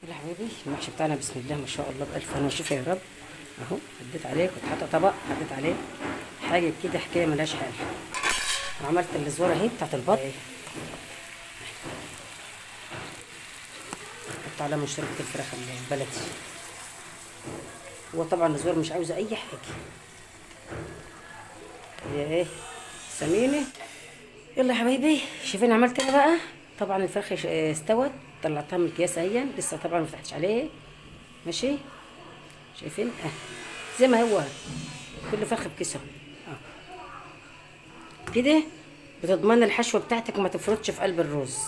يلا حبايبي المحشي بتاعنا بسم الله ما شاء الله بألف هنا وشفا يا رب. اهو عديت عليه، كنت حاطه طبق عديت عليه حاجة كده حكاية ملهاش حل. وعملت الزوره اهي بتاعت البط، حط عليها من شوربة الفراخ البلدي. هو طبعا الزوار مش عاوزه اي حاجة، هي ايه سمينه. يلا يا حبايبي شايفين عملت ايه بقى. طبعا الفراخ استوت، طلعتها من الكياس اهي، لسه طبعا ما فتحتش عليه. ماشي شايفين زي ما هو كل فرخة بكيسها كده. بتضمن الحشوه بتاعتك ما تفرطش في قلب الرز،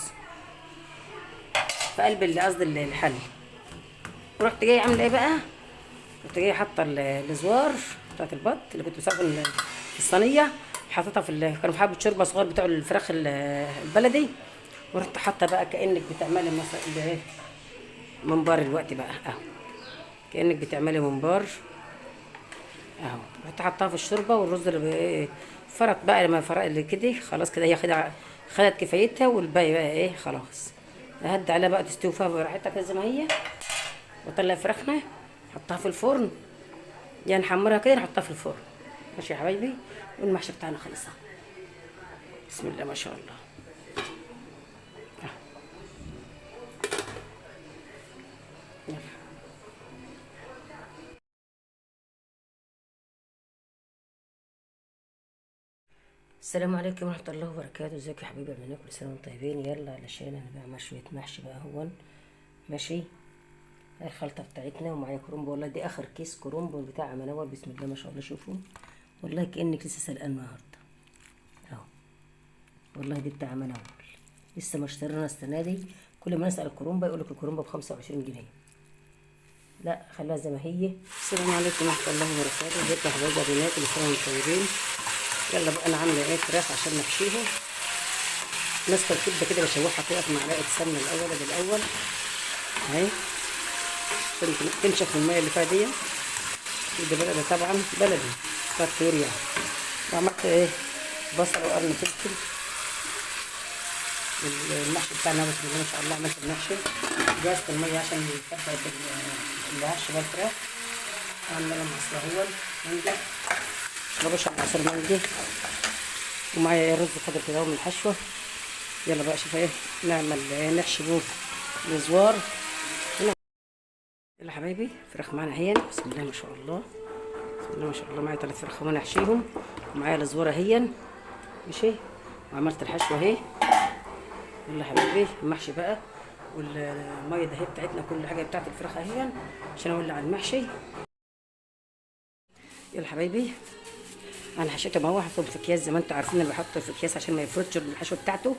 في قلب اللي قصدي الحل. ورحت جاي عامله ايه بقى، رحت جاي حاطه الزوار بتاعت البط اللي كنت مسويها في الصينية، حاططها في كانوا في حبه شوربة صغار بتوع الفراخ البلدي. ورحت حاطه بقى كانك بتعملي مثلا ايه ممبار الوقت بقى اهو، كانك بتعملي ممبار اهو. رحت حطها في الشوربة والرز اللي ايه فرط بقى، لما فرق اللي كده خلاص كده هي خدت كفايتها، والباقي بقى ايه خلاص هد عليها بقى تستوي فيها براحتها كده زي ما هي. وطلع فراخنا حطها في الفرن، يعني نحمرها كده نحطها في الفرن. ماشي يا حبايبي، والمحشي بتاعنا خلص بسم الله ما شاء الله. يلا. السلام عليكم ورحمة الله وبركاته. ازيكم يا حبايبي، عاملين كل سنة وانتم طيبين. يلا علشان انا بعمل شوية محشي بقى اهون. ماشي هاي الخلطة بتاعتنا، ومعايا كرنب. والله دي اخر كيس كرنب بتاع منور بسم الله ما شاء الله. شوفوا والله كأنك لسه سلقان النهارده اهو، والله دي بتاع منور لسه ما اشترينا السنة دي. كل ما نسأل الكرنبة يقول لك الكرنبة ب25 جنيه. لا خليها زي ما هي. السلام عليكم ورحمة الله وبركاته. ازيكم يا حبايبي يا بنات، كل سنة وانتم طيبين. يلا بقى انا عامله ايه فراخ عشان نحشيها. ماسكه الكبده كده بشوحها كده في معلقه سمنه الاول بالاول اهي عشان تنشف من المية اللي فيها دي. كبده بلدي طبعا، بلدي بتاعت الطيور يعني. وعملت ايه بصل وقرن فلفل. المحشي بتاعنا بسم الله ما شاء الله. عملت المحشي، جهزت المية عشان تبقى العش بقى الفراخ. عامله لهم عصير اهو مانجا، مشربش عصير مانجا. ومعايا رز خضر كده من الحشوه. يلا بقى شوف ايه نعمل ايه، نحشي بيه الزوار. يلا حبايبي فراخ معانا اهي بسم الله ما شاء الله، بسم الله ما شاء الله. معايا 3 فراخ وانا احشيهم، ومعايا الزواره اهي. ماشي وعملت الحشوه اهي. يلا حبايبي المحشي بقى، والمية ده اهي بتاعتنا، كل حاجة بتاعت الفراخ اهي عشان اولع المحشي. يلا حبايبي انا حشيتهم اهو، حطيتهم في اكياس زي ما انتم عارفين. انا بحطه في اكياس عشان ما يفرطش الحشوه بتاعته.